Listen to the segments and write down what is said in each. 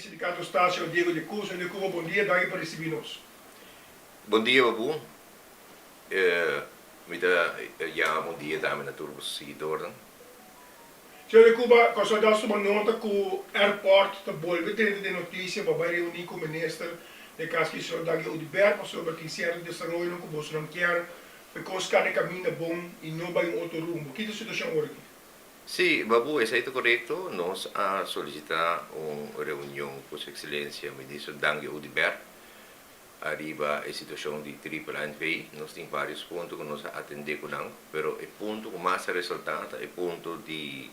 Sindicato sta, señor Diego de Cuba. Señor de Cuba, bon dia, danki pa ricibi nos. Bon dia, Babu. Mi ta yama bon dia tambe na tur bo siguidornan. Señor de Cuba, Kòrsou ta tuma nota ku airport ta bolbe drenta den notisia pa bai reuní ku minister den kas ki señor Dangui Oduber pasobra tin sierto desaroyonan ku bosonan kier pa e kos kana e kaminda bon i no bai un otro rumbo. Ki ta e situashon ora aki? Sí, Babu, esei ta korekto. Nos a solisitá un reunion ku su ekselensia minister Dangui Oduber ariba e situashon di Triple NV. Nos tin vários punto ku nos a atendé ku nan, pero e punto ku mas a resaltá ta e punto di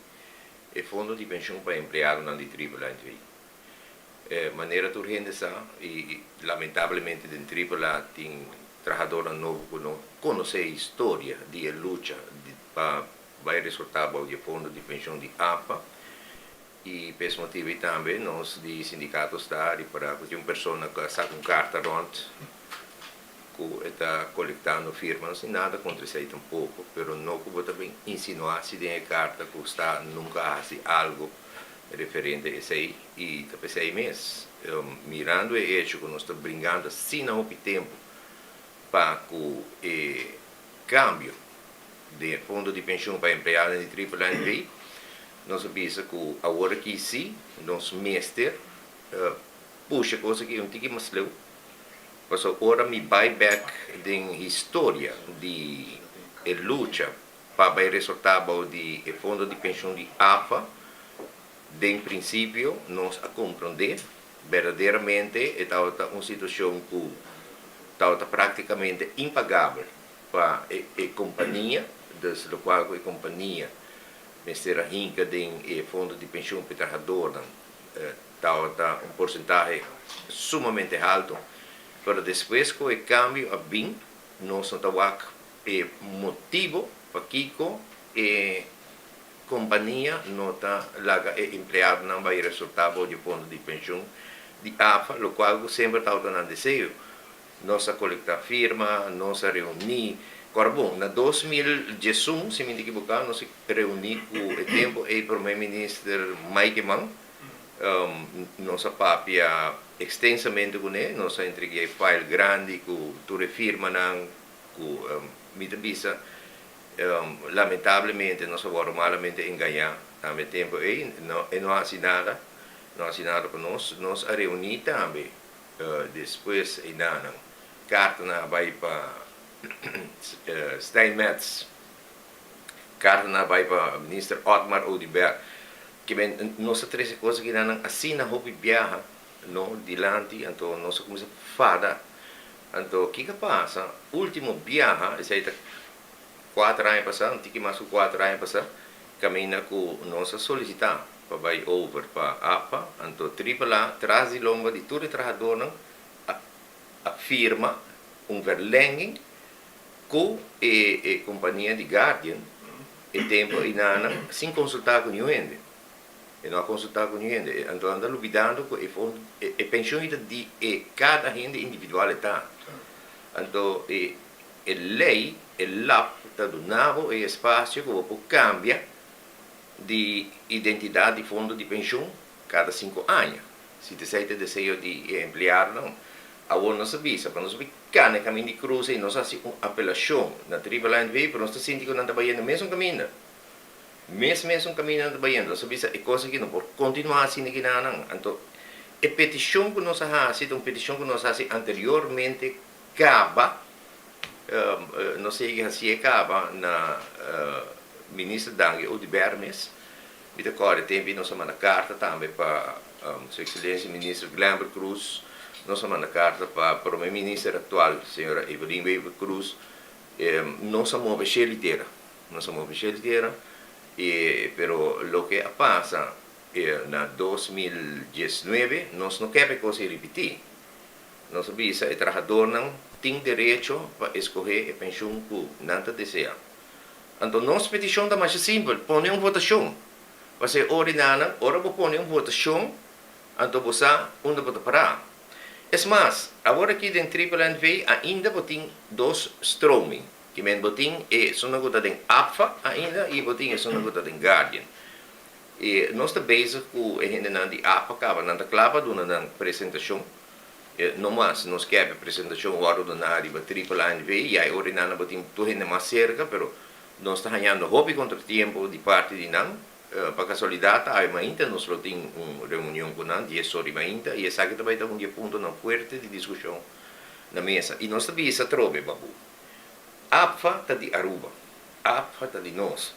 e fondo di penshon pa empleadonan di Triple NV. Manera tur hende sa, i lamentablemente den Triple A tin trahadornan nobo ku no konosé e historia di e lucha pa bai resortá bou di e fondo di penshon di apa. I p'es motibu ei tambe nos di sindikato sta ripará ku tin un persona ku a saka un karta rònt ku e ta kolektando firma. Nos tin nada kontra esei tampoko, pero no ku bo ta bin insinuá si den e karta ku sta nunka a hasi algu referente esei. I ta p'esei mes, mirando e echo ku nos ta bringando asina hopi tempu pa ku e kambio den e fondo di penshun pa empleadonan di Triple NV, nos a bisa ku awor aki si nos mester pusha e kos aki un tiki mas leu, pasobra ora mi bai bek den historia di e lucha pa bai resortá bou di e fondo di penshun di afa, den prinsipio nos a komprondé berdaderamente e tabata un situashon ku tabata praktikamente impagabel pa e kompania, dus lokual ku e kompania mester a hinka den e fondo di penshun pa e trahadornan tabata un porsentahe sumamente haltu, pero despues ku e kambio a bin nos no ta wak e motibo pakiko e kompania no ta laga e empleadonan bai resortá bou di e fondo di penshun di afa, lokual ku semper tabata nan deseo. Nos a kolektá firma, nos a reuní. Kòrda bon, na 2011, si mi no ta ekiboká, nos a reuní ku e tempu ei Promé Minister Mike Eman. Nos a papia ekstensamente kuné, nos a entreg'é e file grandi ku tur e firmanan ku mi ta bisa lamentablemente nos a wòrdu malamente engañá tambe e tempu ei. E no a hasi nada, no a hasi nada pa nos. Nos a reuní tambe Despues einan kartanan a bai pa Steinmetz, kartanan a bai pa Minister Otmar Oduber. Ke men nos a trese kos akinan asina hopi biaha no dilanti, anto nos a kuminsá fada. Anto kiko a pasa? Ultimo biaha, esei ta kuater aña pasá, un tiki mas ku kuater aña pasá, kaminda ku nos a solisitá pa bai over pa apa, anto Triple A tras di lomba di tur e trahadornan a a firma un verlenging ku e e kompania di Guardian e tempu einanan sin konsultá ku niun hende. E no a konsultá ku niun hende. Anto nan ta lubidando ku e fondo e penshon ei ta di e kada hende individual e ta. Anto e e lei, e lap ta duna bo e espasio ku bo por kambia di identidat di fondo di penshun kada sinku aña. Si ta esei ta e deseo di e empleadonan, awor nos a bisa pa nos bai kana e kaminda di krusa i nos hasi un apelashon na Triple NV, pero nos ta sinti ku nan ta bayendo mesun kaminda. Mes mesun kaminda nan ta bayendo. Nos a bisa e kos aki no por kontinuá asina aki nan. Anto e petishon ku nos a hasi ta un petishon ku nos a hasi anteriormente kaba. Nos a yega hasié kaba na Minister Dangui Oduber mes. Mi ta kòrda e tempu ei nos a manda karta tambe pa Su Ekselensia Minister Glenbert Croes, nos a manda karta pa Prome Minister aktual Señora Evelyn Wever Croes. Nos a move shel di tera, nos a move shel di tera, pero loke a pasa na 2019 nos no kèp e kos ei ripití. Nos a bisa e trahadornan tin derecho pa escoge e pensioen cu nan ta desea. Anto nos peticion ta masha simpel, pone un votacion. Pasobra e ora nan, ora bo pone un votacion, anto bo sa unda bo ta para. Es mas, awor aki den Triple NV ainda bo tin dos stroming. Ki men bo tin esunnan cu ta den APFA ainda y bo tin esunnan cu ta den Guardian. I nos ta bezig ku e hendenan di APA kaba, nan ta kla pa duna nan presentashon. No mas nos ke e presentashon wòrdu duná riba Triple A NV, ya e ora ei nan a batin tur hende mas serka, pero nos ta hañando hopi kontratiempo di parti di nan. Pa kasualidat awe mainta nos lo tin un reunion ku nan dies or di mainta i esaki ta bai ta un di e puntonan fuerte di diskushon na mesa. I nos ta bisa atrobe, Babu, APFA ta di Aruba. APFA ta di nos.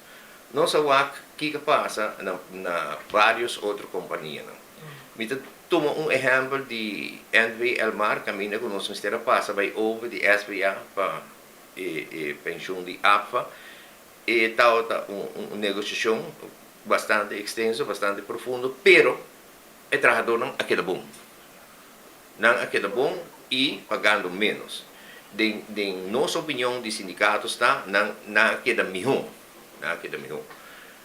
Nos a wak kiko a pasa na na varios otro kompanianan. Mi ta tuma un ehèmpel di NV Elmar kaminda ku nos mester a pasa bai over di SBA pa e e penshun di APFA. E tabata un un negosiashon bastante ekstenso, bastante profundo, pero e trahadornan a keda bon. Nan a keda bon y pagando menos. Den den nos opinion di sindicato sta nan nan a keda miho. Nan a keda miho.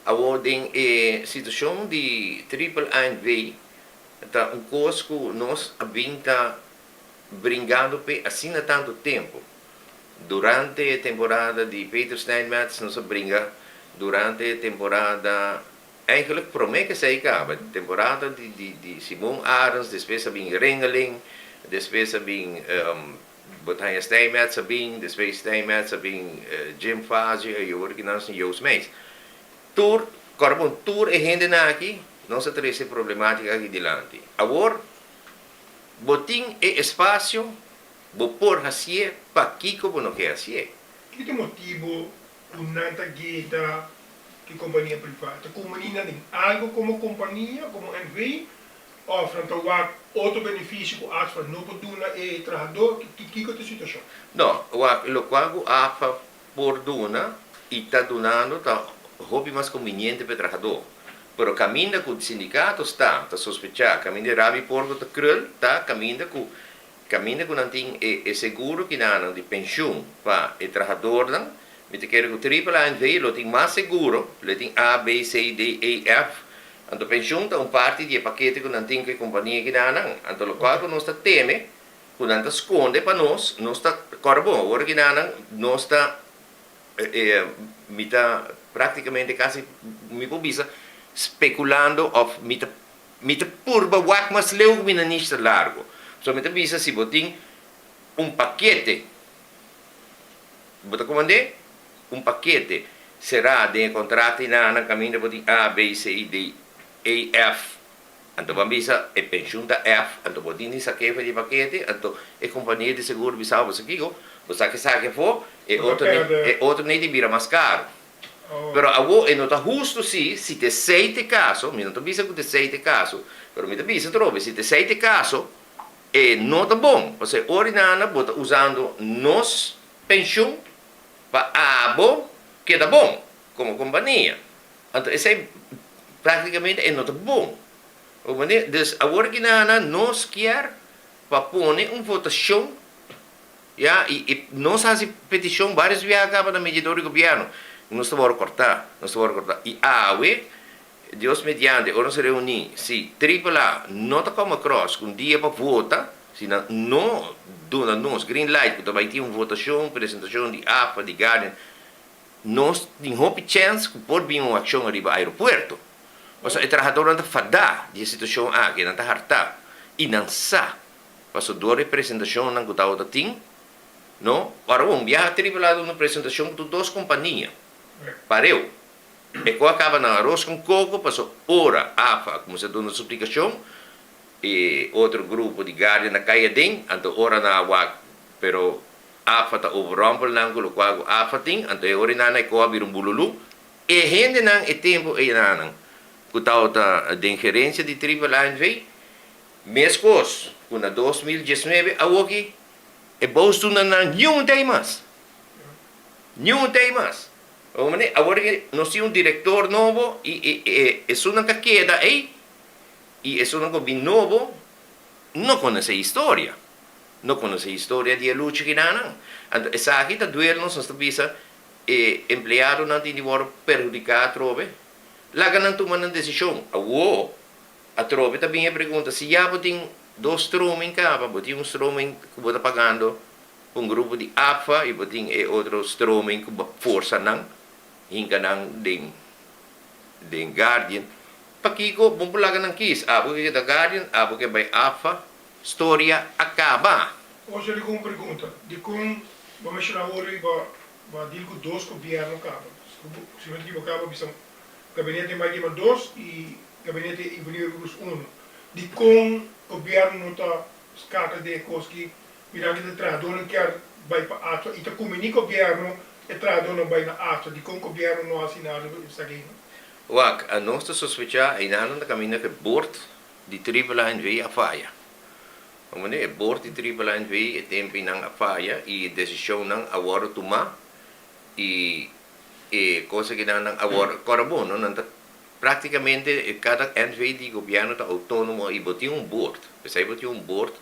Awor den e situacion di Triple A NV ta un cos cu nos a bin ta bringando p'e asina tanto tempo. Durante e temporada di Peter Steinmetz nos a bringa durante e temporada Eigenlijk prome ke esei kaba, temporada di di di Simon Arends, despues a bin Ringeling, despues a bin bo ta haña Steinmetz a bin, despues Steinmetz a bin Jim Fazio i awor ki nan sin Joost Meijs. Tur, kòrda bon, tur e hendenan aki nos a trese e problematika aki dilanti. Awor bo tin e espasio, bo por hasié, pakiko bo no ke hasié? Kiko ta e motibu ku nan ta geta ki kompania privá? Ta kumuni nan den algu komo kompania, komo NV, òf nan ta wak otro benefisio ku AFA no por duna e trahadó? Kiko ta e situashon? No, wak lokual ku AFA por duna i ta dunando ta hopi mas kumbiniente pa e trahadó. Pero kaminda ku sindikato sta ta sospechá, kaminda e rabi porko ta krul, ta kaminda ku Kaminda ku nan tin e e seguro kinanan di penshun pa e trahadornan, mi ta kere ku Triple A NV lo tin mas seguro, lo e tin A, B, C, D, E, F. Anto penshun ta un parti di e pakete ku nan tin ku e kompania kinanan. Anto lokual ku nos ta teme ku nan ta skonde pa nos, nos ta kòrda bon, awor kinanan nos ta e mi ta praktikamente kasi mi por bisa spekulando òf mi ta Mi ta purba wak mas leu ku mi nanish ta largo. So mi ta bisa si bo tin un pakete, bo ta komand'é? Un pakete será den e kontrato i nan kaminda bo tin A, B, C, D, E, F. Anto bo a bisa e penshun ta F, anto bo tin di sak'é for di e pakete, anto e kompania di seguro bisa bo sa kiko, bo sa ke saki afó, e otro e otro nei tin bira mas karu. Pero awo e no ta hustu si, si ta esei ta e kaso, mi no ta bisa ku ta esei ta e kaso, pero mi ta bisa atrobe, si ta esei ta e kaso, e no ta bon, pasobra e ora nana bo ta usando nos penshun pa abo keda bon komo kompania. Anto esei praktikamente e no ta bon. Bo comprende? Dus awor ki nana nos kier pa pone un votashon. Ya, i i nos a hasi petishon vários biaha kaba na mediador di gobièrnu. Nos ta wòrdu kòrtá, nos ta wòrdu kòrtá. I awe, Dios mediante, ora nos a reuní, si Triple A no ta kòm across ku un dia pa vota, si nan no duna nos green light ku ta bai tin un votashon, presentashon di AFA, di Guardian, nos tin hopi chèns ku por bin un akshon ariba aeropuerto. Pasobra e trahadornan ta fadá di e situashon aki, nan ta hartá i nan sa. Paso dor e presentacionnan cu tabata tin, no? Ora un biaha triple A duna presentacion cu tur dos compania, pareu. E cu a caba nan aros con coco, paso ora AFA a cuminsa duna su explicacion, e otro grupo di guardia na cay aden, anto ora nan a wak, pero AFA ta overrompel nan cu locual cu AFA tin, anto e ora nan e co a bira un bululu. E hendenan e tempo enanan cu tabata den gerencia di Triple A NV. Meskos ku na 2019 awoki e bous duna nan niun tei mas. Niun tei mas. Awor ki nos tin un direktor nobo i e esunnan ka keda ei i esunnan ku bin nobo no konosé historia. No konosé historia di e lucha kinanan. Anto esaki ta duel nos, nos ta bisa e empleadonan tin di wòrdu perhudiká atrobe. Laga nan tuma nan desishon. Awor Atrobe ta bin e pregunta, si ya bo tin dos stroming caba, bo tin un stroming cu bo ta pagando pa un grupo di APFA y bo tin e otro stroming cu bo forsa nan, hinca nan den den Guardian. Pakiko bon por laga nan kis? Abo ke keda Guardian, abo ke bai AFA, storia a kaba. Oso di un pregunta, dikon bo menshoná awor riba bo a deal ku dos gobièrnu kaba? Si mi no ta ekiboká bo a bisa gabinete Mike Eman dos i gabinete Ivanildo Cruz uno. Dikon gobièrnu no ta skakel den e kos ki mirando ku e trahadónan kier bai pa AFA i ta kumbiní gobièrnu e trahadónan bai na AFA? Dikon gobièrnu no hasi nada riba esaki? Wak, nos ta sospechá einan ta kaminda ku e bord di Triple A NV a faya. Comprende? E bord di Triple A NV e tempu einan a faya i e desishonnan a wòrdu tumá i e kos akinan nan a wòrdu kòrda bon, no? Nan ta práktikamente kada NV di gobièrnu ta outónomo i bo tin un bord. P'esei bo tin un bord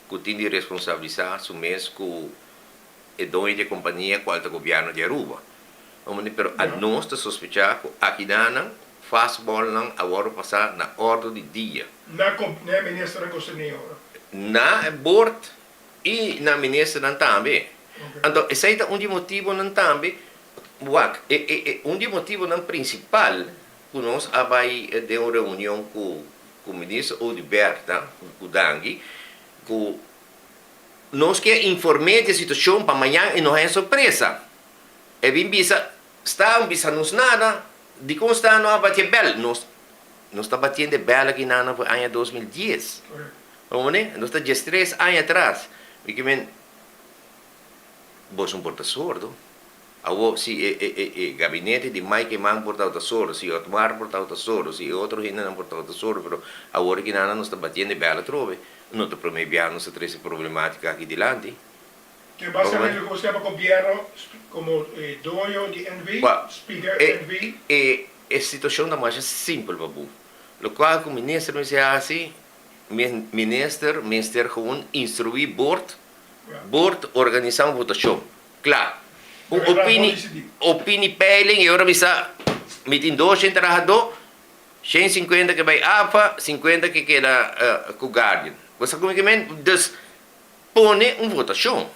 ku tin di responsabilisá su mes ku e doño di e kompania kual ta gobièrnu di Aruba. Hombre, pero a nos ta sospecha cu akidanan fastballnan a wordo pasa na ordo di dia. Na na e ministernan concerni ora. Na e board y na ministernan tambe. Anto esey ta un di motibonan tambe, wak, e e e un di motibonan principal cu nos a bay den un reunion cu cu minister Oduber ta, cu Dangui, cu nos kier informe di e situacion pa mañan e no haya sorpresa. E bin bisa, Sta un bisa nos nada, dikon sta no a batia bèl? Nos nos ta batiendo e bèl aki nana for aña 2010. Bo mane? Nos ta 13 aña atras. Mi ke men, boso por ta sordo. Awor si e e e e gabinete di Mike Eman por tabata sordo, si Otmar por tabata sordo, si e otro hendenan por tabata sordo, pero awor aki nana nos ta batiendo e bèl atrobe. No ta prome biaha nos ta trese problematica aki dilanti. Ke basamente loke bo skia pa gobierno komo e doño di NV, splica NV. E e situacion ta masha simpel pa bo. Locual cu minister mester haci, minister mester gewoon instrui board, board organisa un votacion. Cla. Un opini, opini peiling y ora bisa mi tin 200 trahador, 150 ke bay AFA, 50 ke keda cu Guardian. Bo sa con mi ke men? Dus Pone un votashon.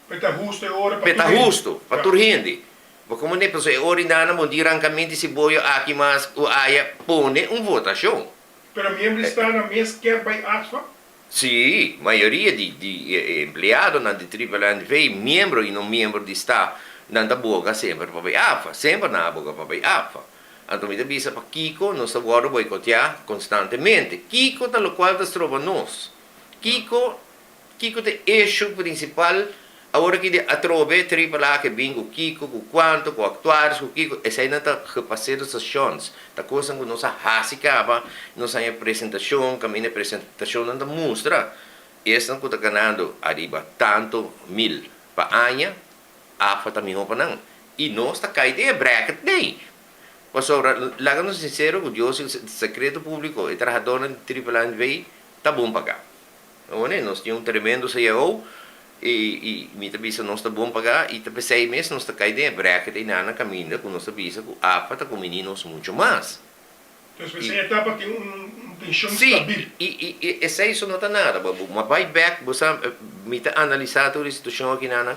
Pe ta husto e ora pa tur hende. Pe ta husto pa tur hende. Bo komo ne pasobra e ora inda nan bon di rankamento di siboyo aki mas ku aya pone un votashon. Pero miembro di sta nan mes kier bai ATFA? Si, mayoria di di e empleadonan di Triple NV, miembro i no miembro di sta, nan ta boga semper pa bai ATFA. Semper nan a boga pa bai ATFA. Anto mi ta bisa pakiko nos ta wòrdu boikoteá konstantemente. Kiko ta lokual ta stroba nos? Kiko Kiko ta e issue principal awor aki di atrobe triple A ke bin ku kiko, ku kuanto, ku actuarios, ku kiko, eseinan ta gepaseerde stations, ta kosnan ku nos a hasi kaba, nos haña presentacion, kaminda e presentacionnan ta mustra esnan ku ta ganando ariba tanto mil pa aña, AFA ta miho pa nan. I nos ta kai den e bracket ei. Pasobra laga nos sincero ku Dios i secreto publico e trahadornan di triple A NV ta bon paga. Awor nos tin un tremendo CEO y y mi ta bisa nos ta bon paga y ta pesey mes nos ta cay den e bracket eynan na caminda cu nos ta bisa cu AFA ta comini nos mucho mas. Entonces pesey etapa tin un pension stabil. Si, y y y esey so no ta nada, bo bo bay bek bo sa mi ta analisa tur e situacion aki nan,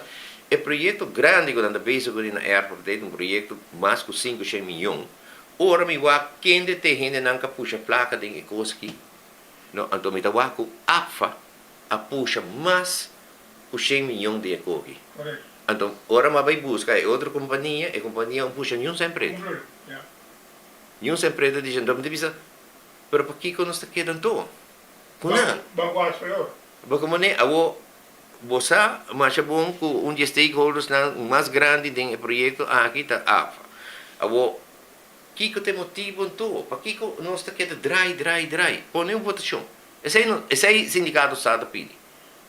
e proyecto grandi cu nan ta bezig cu na airport ey ta un proyecto mas cu 500 miyon, ora mi wak kende ta e hendenan ca pusha placa den e cos aki. No, anto mi ta wak ku APFA a pusha mas ku shen miyon den e koki. Anto ora mi a bai buska e otro kompania, e kompania un pusha niun sen pretu. Niun sen pretu dice, anto mi ta bisa, pero pakiko nos ta keda anto ku nan? Bo komo ne, awo bo sa masha bon ku un di e stakeholdersnan mas grandi den e proyekto aki ta APFA. Awo Kiko ta e motibu anto? Pakiko nos ta keda drai, drai, drai? Pone un votashon. Esei no, esei sindikato sa ta pidi.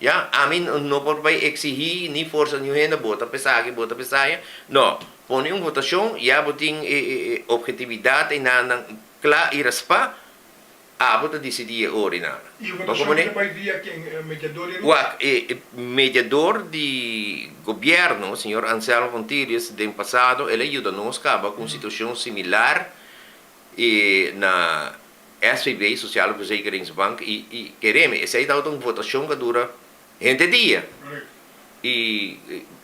Ya, ami no por bai eksihí ni forsa niun hende bota pa esaki, bota pa esaya. No, pone un votashon, ya bo tin e e obhetividat einan kla i raspá. Abo ta disidí e ora i nada. I e votashon ta bai via ken? E mediador di Aruba? Wak, e mediador di gobièrnu, señor Anselmo Pontilius, den pasado el a yuda nos kaba ku un situashon similar na SVB, Sociale Verzekeringsbank, i kereme, esei tabata un votashon ku a dura henter dia. I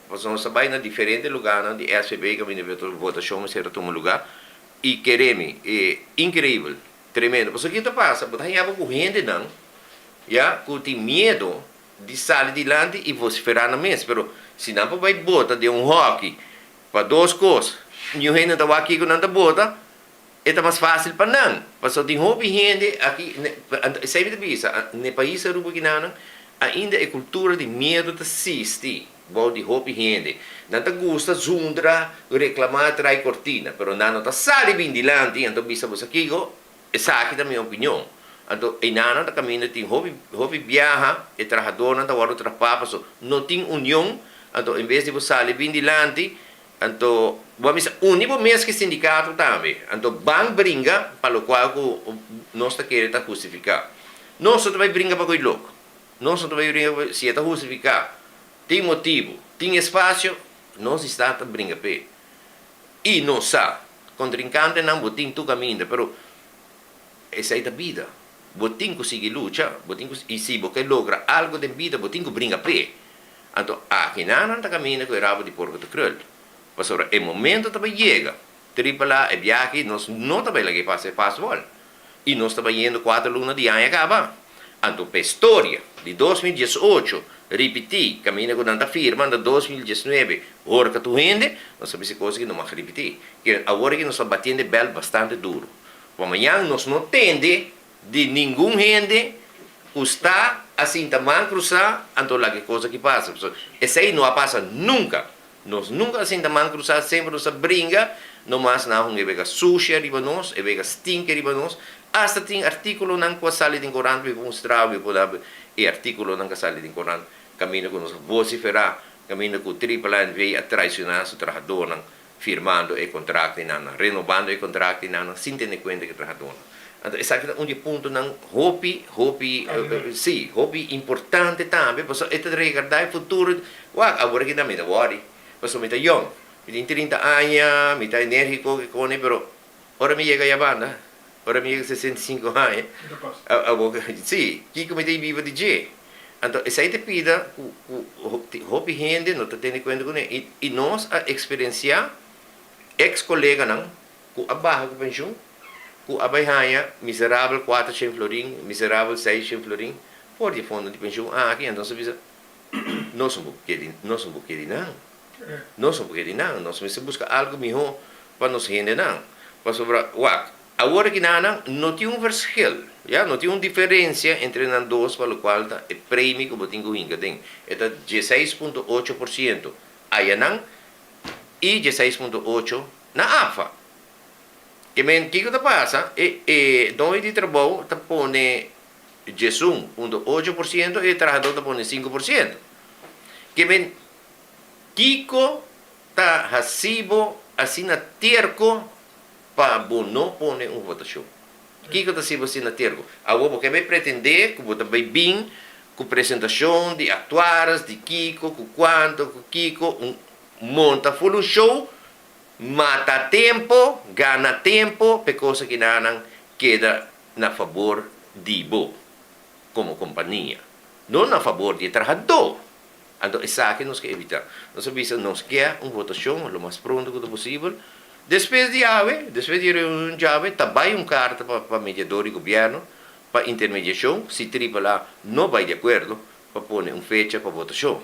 pasobra nos a bai na diferente lugánan di SVB kaminda votashon mester a tuma lugá. I kere mi, e increibel, tremendo. Pasobra kiko ta pasa? Bo ta haña bo ku hendenan, ya, ku tin miedo di sali dilanti i vociferá nan mes. Pero si nan por bai bota den un hòki pa dos kos, niun hende no ta wak kiko nan ta bota, e ta mas fásil pa nan. Pasobra tin hopi hende aki, esei mi ta bisa, na e pais Aruba kinanan, ainda e kultura di miedo ta sisti. Bou di hopi hende. Nan ta gusta zundra, reclama, trai cortina, pero nan no ta sali bin dilanti anto bisa bo sa kico, esaki ta mi opinion. Anto einanan ta caminda tin hopi hopi biaha e trahadornan ta wordo trapa paso no tin union, anto en bes di bo sali bin dilanti anto bo a bisa uni bo mes ki sindicato tambe, anto ban bringa pa locual cu nos ta kere ta hustifica. Nos no ta bay bringa pa coy loco. Nos no ta bay bringa p'e, si e ta hustifiká, tin motibu, tin espasio, nos di sta ta bringa p'e. I nos sa, kontrinkantenan bo tin tur kaminda, pero esei ta bida. Bo tin ku sigui lucha, bo tin ku, i si bo ke logra algu den bida, bo tin ku bringa p'e. Anto akinan nan ta kaminda ku e rabo di porko ta krul. Pasobra e momento ta bay yega, tripla e biaha aki nos no ta bay laga e pasa e pasbòl. I nos ta bayendo kuater luna di aña kaba. Anto p'e storia di 2018 ripití kaminda ku nan ta firma na 2019 horka tur hende, nos ta bisa kos ki no mag ripití. Ke awor aki nos ta batiendo e bèl bastante duru. Pa mañan nos no tende di ningun hende ku sta a sinta man krusá anto laga e kos aki pasa. Pasobra esei no a pasa nunka. Nos nunka a sinta man krusá, semper nos a bringa, no mas na hun e wega sushi ariba nos, e wega stinki ariba nos, asta tin artíkulonan ku a sali den korant, mi por mustra bo, mi por da bo e artíkulonan ku a sali den korant, kaminda ku nos a vosiferá, kaminda ku Triple A NV a traisioná su trahadónan firmando e kontraktonan, renobando e kontraktonan sin tene kuenta ku e trahadónan. Anto esaki ta un di e puntonan hopi, hopi, sí, hopi importante tambe, pasobra e ta regardá e futuro. Wak, awor aki nan mi ta wòri, pasobra mi ta yòn, mi tin 30 aña, mi ta enérgiko, kikone, pero ora mi yega ayabanda, ora mi yega 65 aña, awor, sí, kiko mi ta biba di dje? Anto esei ta pida ku ku hopi hende no ta tene kuenta kuné. I nos a eksperensiá eks koleganan ku a baha ku penshun, ku a bai haña miserabel 400 florin, miserabel 600 florin for di e fondo di penshun aki. Anto nos a bisa, nos no por kere, nos no por kere nan. Nos no por kere nan. Nos mester buska algu mihó pa nos hendenan. Pasobra, wak, Awor aki nan no tin un verschil, ya, no tin un diferencia entre nan dos pa locual ta e premie cu bo tin cu hinca den. E ta 16.8% ayanan y 16.8 na APFA. Ke men kico ta pasa? E e doño di trabou ta pone 11.8% y e trahador ta pone 5%. Ke men kico ta haci bo asina terco Pa bo no pone un votashon. Kiko ta sirbi asina tergo? Awor bo ke bai pretendé ku bo ta bai bin ku presentashon di aktuaris, di kiko, ku kuantu, ku kiko, un monta ful un show, mata tempo, gana tempo p'e kos akinanan keda na fabor di bo komo kompania, no na fabor di e trahadó. Anto esaki nos ke evitá. Nos a bisa nos ke un votashon lo mas pronto ku ta posibel. Despues di awe, despues di e reunion djawe, ta bai un karta pa pa mediador di gobièrnu pa intermediashon si Triple A no bai di akuerdo pa pone un fecha pa votashon.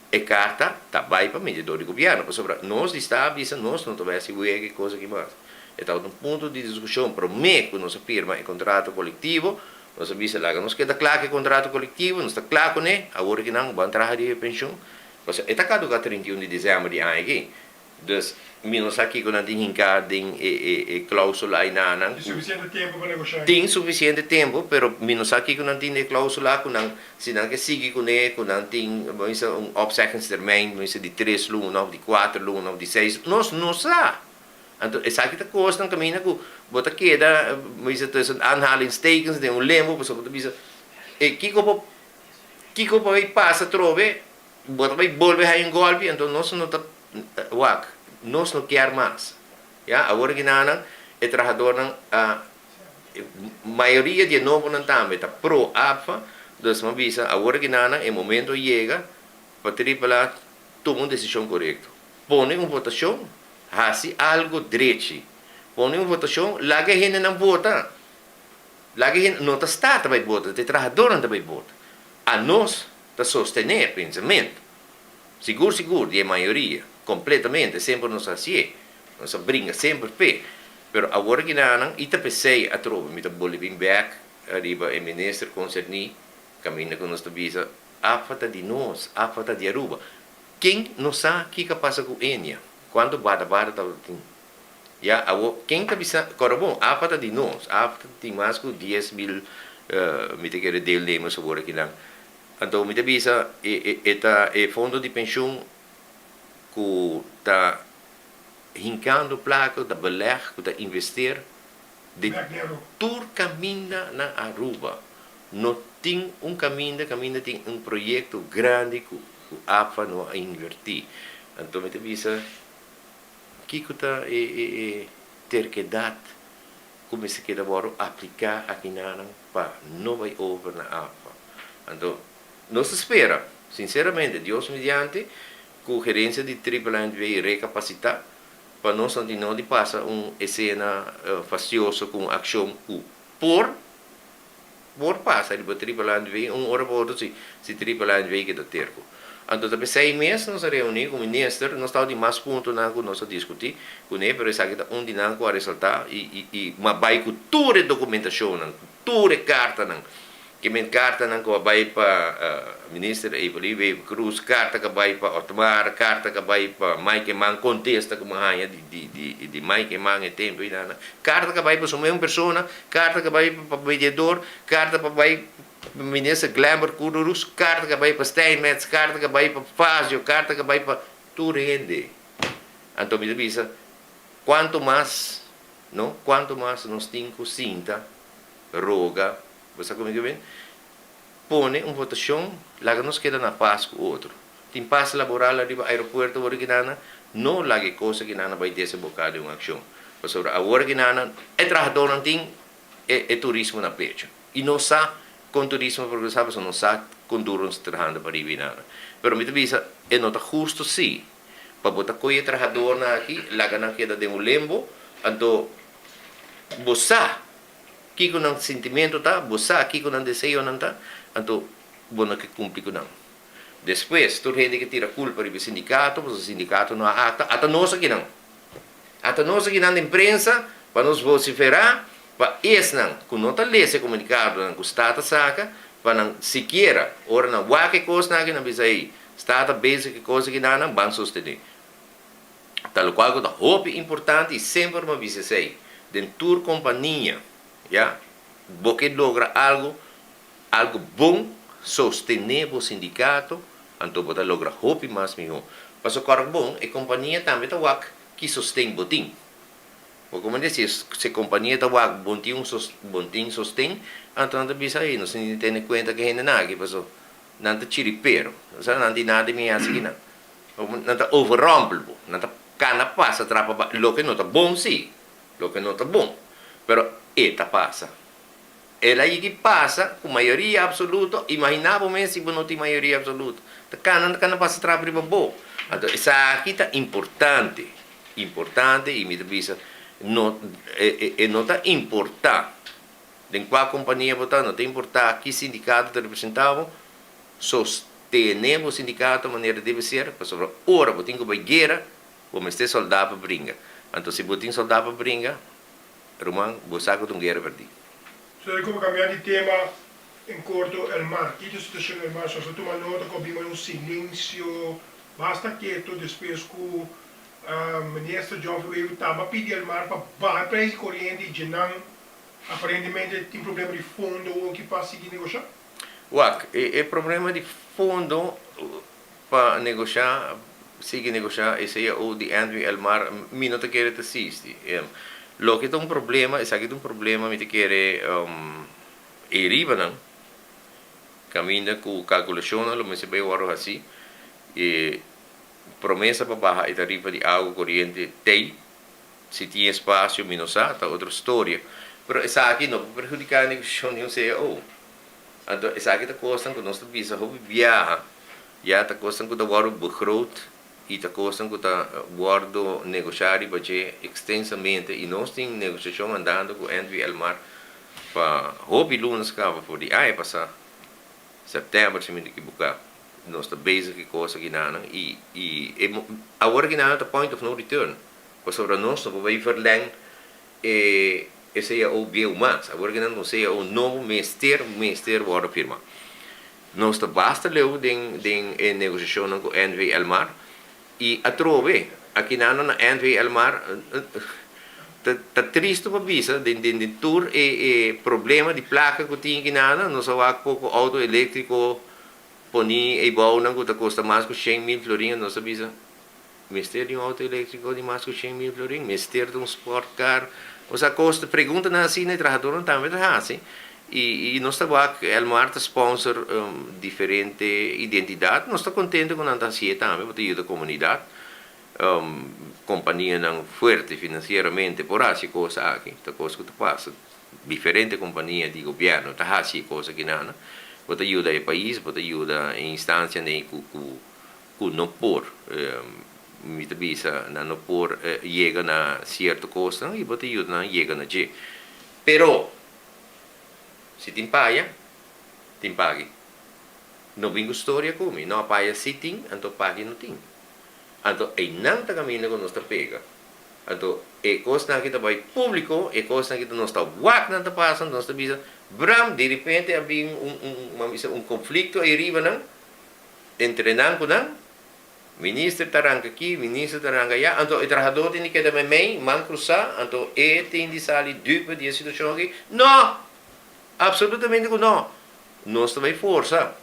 E karta ta bai pa mediador di gobièrnu pasobra nos di sta a bisa nos no ta bai hasi wega e kos aki mas. E tabata un punto di diskushon promé ku nos a firma e kontrato kolektivo. Nos a bisa laga nos keda kla ku e kontrato kolektivo, nos ta kla kuné, awor ki nan ban traha riba e penshun. Pasobra e ta kaduká 31 di desèmber di aña aki. Dus mi no sa kiko nan tin hinká den e e e klóusula aynanan. Tin sufisiente tempu pa negoshá. Tin sufisiente tempu, pero mi no sa kiko nan tin den e klóusula ku nan, si nan ke sigui kuné, ku nan tin, bo bisa, un opzeggingstermijn, bo bisa di tres luna òf di kuater luna òf di seis, nos no sa. Anto esaki ta kosnan kaminda ku bo ta keda, bo bisa tussen aanhalingstekens, den un limbo, pasobra bo ta bisa, e kiko bo, kiko bo bai pasa atrobe, bo ta bai bolbe haña un gòlpi, anto nos no ta wak, nos no kier mas. Ya, awor aki nan e trahadornan a, mayoria di e nobonan tambe ta pro APFA, dus mi a bisa awor aki nan e momento a yega pa Triple A tuma un desishon korekto, pone un votashon. Hasi algo drechi. Pone un votashon, laga e hendenan vota. Laga e hende, no ta sta ta bai vota, ta e trahadornan ta bai vota. Anos ta sostené e pensamentu. Sigur sigur di e mayoria, kompletamente, semper nos a hasié. Nos a bringa semper p'e. Pero awor aki nan i ta p'esei atrobe mi ta bolbe bin bèk riba e minister konserní kaminda ku nos ta bisa, AFA ta di nos, AFA ta di Aruba. Ken no sa kiko a pasa ku Enia? Kuantu bada bada tabatin? Ya, awor ken ta bisa, kòrda bon, AFA ta di nos, AFA tin mas ku 10,000 mi ta kere deelnemers awor akinan. Anto mi ta bisa e ta e fondo di penshun ku ta hinkando plaka, ku ta beleg, ku ta investeer den tur kaminda na Aruba. No tin un kaminda kaminda tin un proyekto grandi ku AFA no a inverti. Anto mi ta bisa kiko ta e terkedat ku mester keda wòrdu apliká akinanan pa no bai over na AFA. Anto nos ta spera, sinseramente, Dios mediante, ku gerensia di Triple NV rekapasitá pa nos no tin no di pasa un esena fastioso ku un akshon ku por por pasa riba Triple NV un ora pa otro si si Triple NV keda terko. Anto ta p'esei mes nos a reuní ku minister, nos tabatin mas puntonan ku nos a diskutí kuné, pero esaki ta un di nan ku a resaltá i i i m'a bai ku tur e dokumentashonnan, ku tur e kartanan, ke men kartanan ku a bai pa minister Evelyn Wever Croes, karta ku a bai pa Otmar, karta ku a bai pa Mike Eman, kontesta ku m'a haña di di di di Mike Eman e tempu ei nan, karta ku a bai pa su mes persona, karta ku a bai pa mediador, karta pa bai Minister Glenbert Cururus, karta ka bai pa Steinmetz, karta ka bai pa Fazio, karta ka bai pa tur hende. Anto mi ta bisa, kuantu mas, no, kuantu mas nos tin ku sinta, roga, bo sa komo ke ben? Pone un votashon, laga nos keda na pas ku otro. Tin pas laboral ariba aeropuerto awor aki nan, no laga e kos aki nan bai desemboká den un akshon. Pasobra awor aki nan e trahadónan tin e turismo na pecho. I nos sa kon turismo a progresá pasobra nos sa kon duro nos ta trahando pa riba i nada. Pero mi ta bisa e no ta husto si pa bo ta kohe e trahadornan aki laga nan keda den un lembo anto bo sa kiko nan sintimento ta, bo sa kiko nan deseonan ta anto bo no ke kumpli ku nan. Despues tur hende ke tira kulpa riba e sindikato pasobra e sindikato no a akta, ata nos akinan. Ata nos akinan den prensa pa nos vociferá pa esnan ku no ta lesa e komunikadonan ku sta ta saka, pa nan sikiera ora nan wak e kosnan aki nan bisa ey, sta ta bezig ku e kos aki nan, ban sostené. Ta lokual ku ta hopi importante i semper mi a bisa esei, den tur kompania, ya, bo ke logra algu, algu bon, sostené bo sindikato, anto bo ta logra hopi mas mihó. Pasobra kòrda bon, e kompania tambe ta wak ki sosten bo tin. Bo komo disi, si e kompania ta wak bon tin un bon tin sosten, anto nan ta bisa, ey, nos tin di tene kuenta ku e hendenan aki, pasobra nan ta chiripero, osea nan tin nada di mi hasi aki nan. Nan ta overrompel bo, nan ta kana pasa trapa ba, loke no ta bon si, loke no ta bon, pero e ta pasa. El a yigi pasa ku mayoria absoluto, imaginá bo mes si bo no tin mayoria absoluto. Ta kana ta kana pasa trap riba bo. Anto esaki ta importante, importante i mi ta bisa no e no ta importá den kua kompania bo ta, no ta importá ki sindikato ta representá bo, sostené bo sindikato manera debe ser, pasobra ora bo tin ku bai guera bo mester sòldá pa bringa. Anto si bo tin sòldá pa bringa, Ruman, bo sa ku ta un guera perdí. Solo ku bo kambia di tema en korto Elmar, ki ta situashon Elmar? Nos a tuma nota ku a bin un silensio basta keto despues ku Minister Geoffrey Wever tamba pidi Elmar pa baha e prijs di koriente i djenan aparentemente tin problema di fondo oki pa sigui negoshá. Wak, e problema di fondo Pa negoshá, sigui negoshá e cao di Andrew Elmar, mi no ta kere ta sisti. Loke ta un problema, esaki ta un problema mi ta kere e ribanan, kaminda ku kalkulashonnan lo mester bai wòrdu hasí, e promesa pa baha e tarifa di awa koriente tei, si tin espasio mi no sa, ta otro storia. Pero esaki no por perhudiká e negoshashon di un cao. Anto esaki ta kosnan ku nos ta bisa hopi biaha, ya ta kosnan ku ta wòrdu begroot I ta kosnan ku ta wòrdu negoshá riba dje ekstensamente i nos tin negoshashon andando ku NV Elmar pa hopi lunas kaba for di aña pasá, sèptèmber si mi no ekiboká, nos ta bezig ku e kos akinanan i i e awor akinanan ta point of no return pasobra nos no por bai verlèng e e cao bieu mas, awor akinan un cao nobo mester mester wòrdu firmá. Nos ta basta leu den den e negosiashonnan ku NV Elmar i atrobe akinano na NV Elmar ta ta tristu pa bisa den den den tur e e problema di plaka ku tin akinana nos a wak poko outo elektriko poni eibounan ku ta kosta mas ku 100,000 florin nos a bisa mester di un outo elektriko di mas ku 100,000 florin mester ta un sport car osea kos preguntanan asina e trahadornan tambe ta hasi I nos ta wak Elmar ta sponsor diferente identidad. Nos ta contento cu nan ta hacié tambe pa ta yuda comunidad. Companianan fuerte financieramente por haci e cos aki. Ta cos cu ta pasa. Diferente compania di gobierno ta haci e cos aki nan. Bo ta yuda e pais, bo ta yuda e instancianan cu cu no por, mi ta bisa, nan no por yega na cierto cosnan y bo ta yuda nan yega na dje. Pero. Si tin paya, tin pagi. No bin ku storia ku mi. No, paya si tin, anto pagi no tin. Anto einan ta kaminda ku nos ta pega. Anto e kosnan aki ta bai públiko, e kosnan aki ta nos ta wak nan ta pasa, nos ta bisa, bram, direpente a bin un, un, bo a bisa un konflikto ei riba nan, entre nan ku nan. Minister ta ranka aki, minister ta ranka aya, anto e trahadó tin di keda meimei, man krusá, anto e tin di sali dupe di e situashon aki? No! Apsolutamente ku no! Nos ta bai forsa.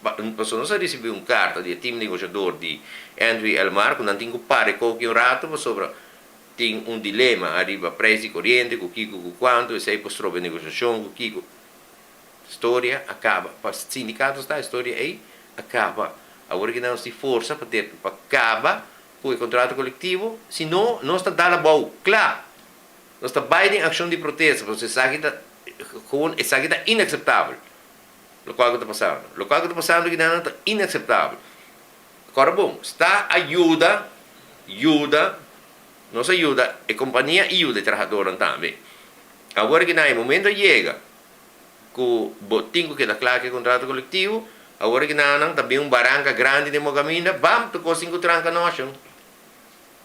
Pasobra nos a risibí un karta di e tim negoshador di Andrew Elmar ku nan tin ku para e koki un ratu pasobra tin un dilema ariba preis di koriente, ku kiko, ku kuantu, esei por stroba e negoshashon, ku kiko. Storia a kaba. Pa sindikato sta e storia ei a kaba. Awor ki nan nos tin forsa pa ter pa kaba ku e kontrato kolektivo, si no nos ta dal abou kla. Nos ta bai den akshon di protesta pasobra esaki ta gewoon esaki ta inakseptabel lokual ku ta pasando. Lokual ku ta pasando aki nan ta inakseptabel. Kòrda bon, sta a yuda yuda nos a yuda e kompania i yuda e trahadornan tambe. Awor ki nan e momento a yega ku bo tin ku keda kla ku e kontrato kolektivo, awor ki nan ta bin un baranka grandi den bo kaminda, bam, tur kos tin ku tranka noshon.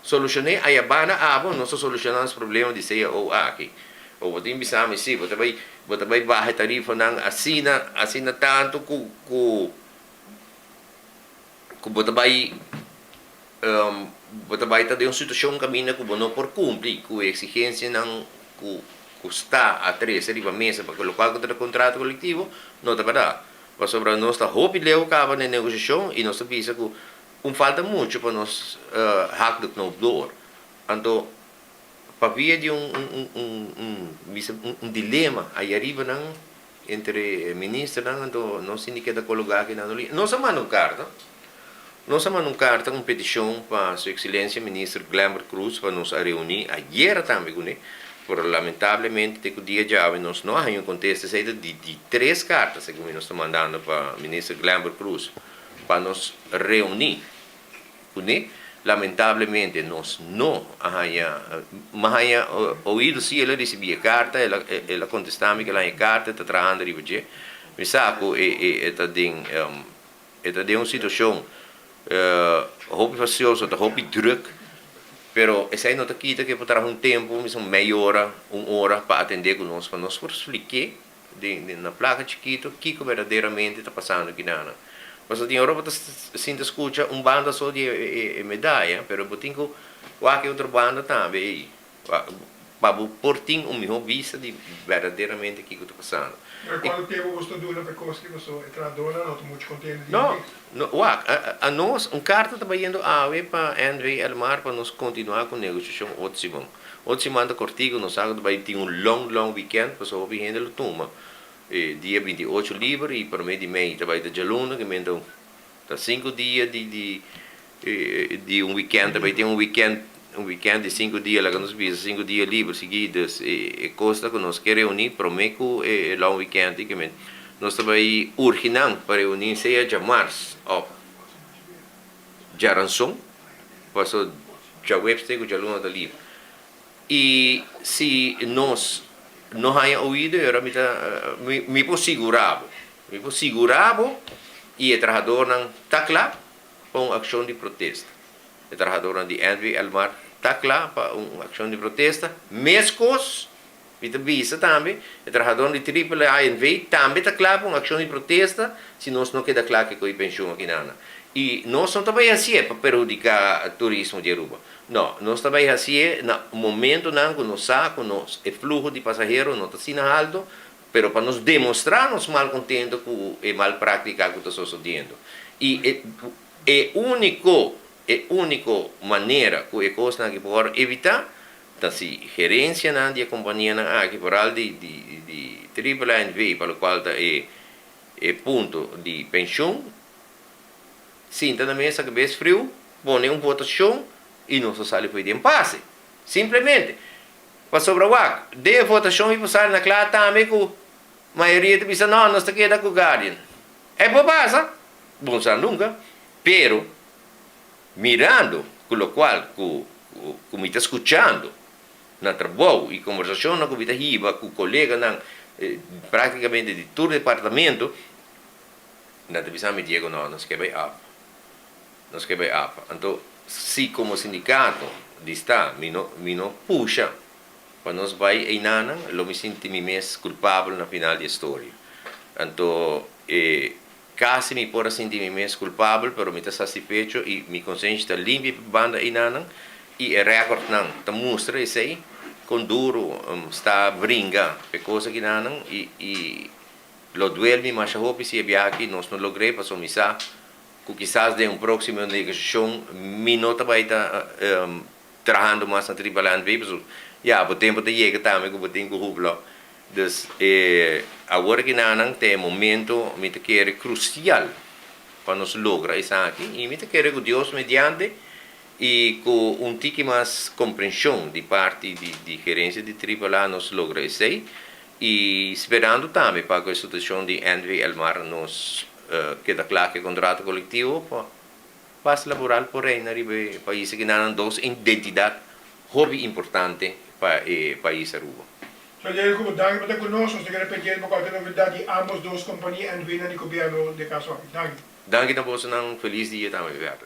Solushoné ayabanda abo, nos ta solushoná nos problema di cao aki. O bo tin bisa mi si, bo ta bai, bo ta bai baha e tarifanan asina, asina tantu ku, ku, ku bo ta bai, bo ta bai ta den un situashon kaminda ku bo no por kumpli ku e eksigensianan ku ku sta a trese riba mesa pa lokual ku ta e kontrato kolektivo no ta bèrdat. Pasobra nos ta hopi leu kaba na e negosiashon i nos ta bisa ku un falta muchu pa nos hak de knoop door. Anto pa via di un un un bisa un dilema ayariba nan entre e ministernan anto nos tin di keda kologá aki nan. Nos a manda un karta, nos a manda un karta, un petishon pa su ekselensia minister Glenbert Croes pa nos a reuní ayera tambe kuné, pero lamentablemente te ku dia djawe nos no a haña un kontesta. Esei ta di di tres karta segun mi nos ta mandando pa minister Glenbert Croes pa nos reuní. Kuné, lamentablemente nos no a haña, mi a haña oido si el a risibí e karta, el a el a kontestá mi ku el a haña e karta, e ta trahando riba dje. Mi sa ku e e e ta den e ta den un situashon hopi fasioso, ta hopi drùk, pero esei no ta kita ku e por traha un tempu, mi sa un mei ora, un ora pa atendé ku nos, pa nos por splik'é Den na plaka chikito kiko berdaderamente ta pasando kinanan. Pasobra tin ora bo ta sinta skucha un banda so di e medaya, pero bo tin ku wak e otro banda tambe ei pa bo por tin un miho bista di berdaderamente kiko ta pasando. Pero kuantu tempu bo sta duna pa e kos ki pasobra e trahadornan no ta muchu kontento di No, no, wak, a nos un karta ta bayendo awe pa NV Elmar pa nos kontinuá ku negosiashon otro siman. Otro siman ta kortiku, nos sa ku ta bai tin un long long weekend pasobra hopi hende lo tuma e dia 28 liber i prome di mei ta bai ta djaluna ke men ta 5 dia di di di un weekend ta bai tin un weekend, un weekend di 5 dia, laga nos bisa 5 dia liber sigui. Dus e kos ta ku nos ke reuni prome ku e long weekend i ke men nos ta bai urgi nan pa reuni sea djamars òf djaranson. Paso djaweps te ku djaluna ta liber. I si nos no haña oido e ora mi ta mi por sigurá bo, mi por sigurá bo i e trahadornan ta kla pa un akshon di protesta. E trahadornan di NV Elmar ta kla pa un akshon di protesta. Meskos mi ta bisa tambe e trahadornan di Triple A NV tambe ta kla pa un akshon di protesta si nos no keda kla kiko e penshun akinana. I nos no ta bai hasié pa perhudiká turismo di Aruba. No, nos ta bai hasié na momentonan ku nos sa ku nos e fluho di pasahero no ta asina halto, pero pa nos demostrá nos malkontento ku e mal práktika ku ta sosodiendo. I e e úniko e úniko manera ku e kosnan aki por wòrdu evitá ta si gerensianan di e kompanianan aki, foral di di di Triple A NV. pa lokual ta e e punto di penshun, Sinta na mesa kabes friu, pone un votashon i nos ta sali fo'i den pase. Simplemente. Pasobra wak, den e votashon mi por sali na kla tambe ku mayoria ta bisa no, nos ta keda ku Guardian. E por pasa, bo no sa nunka, pero mirando ku lokual ku ku mi ta skuchando na trabou i kombersashonnan ku mi ta hiba ku koleganan praktikamente di tur departamento, Nan ta bisa mi, Diego, no, nos ke bai ap. Nos ke bai ap. Anto, si komo sindikato di sta mi no, mi no pusha pa nos bai einanan, lo mi sinti mi mes kulpabel na final di e storia. Anto, e kasi mi por a sinti mi mes kulpabel, pero mi ta sasifecho i mi konsenshi ta limpi pa banda einanan i e rèkòrtnan ta mustra esei, kon duru sta bringa p'e kos akinanan i, i. Lo duel mi masha hopi si e biaha aki nos no logr'é pasobra mi sa ku kisas den un próksimo negosiashon mi no ta bai ta trahando mas na Triple A NV pasobra ya bo tempu ta yega tambe ku bo tin ku hubla. Dus e awor aki nan ta e momento mi ta kere krusial pa nos logra esaki i mi ta kere ku Dios mediante i ku un tiki mas komprenshon di parti di gerensia di Triple A nos logra esei. I sperando tambe pa ku e situashon di NV Elmar nos keda kla ku e kontrato kolektivo pa pas laboral por reina riba e pais aki. Nan dos identidat hopi importante pa e pais Aruba. Señor Diego Cuba, danki pa ta ku nos. Nos ta keda pendiente pa kualke novedat di ambos dos kompania NV nan di gobièrnu den kaso aki. Danki. Danki na bosonan. Felis dia tambe, Werner.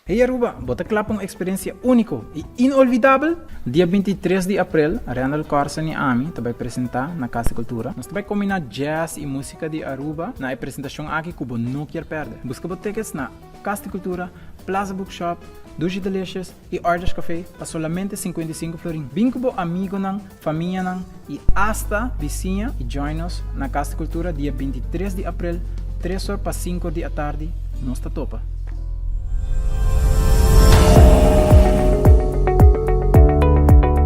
Hey Aruba, bo ta kla pa un eksperensia úniko i inolvidabel? Dia 23 di aprel, Randal Corsen i ami ta bai presentá na Kas di Kultura. Nos ta bai kombiná jazz i músika di Aruba na e presentashon aki ku bo no kier pèrdè. Buska bo tickets na Kas di Kultura, Plaza Bookshop, Dushi Delicious i Arthur's Café pa solamente 55 florin. Bin ku bo amigonan, famianan i asta bisiña i join nos na Kas di Kultura dia 23 di aprel, tres or pa sinku or di atardi. Nos ta topa!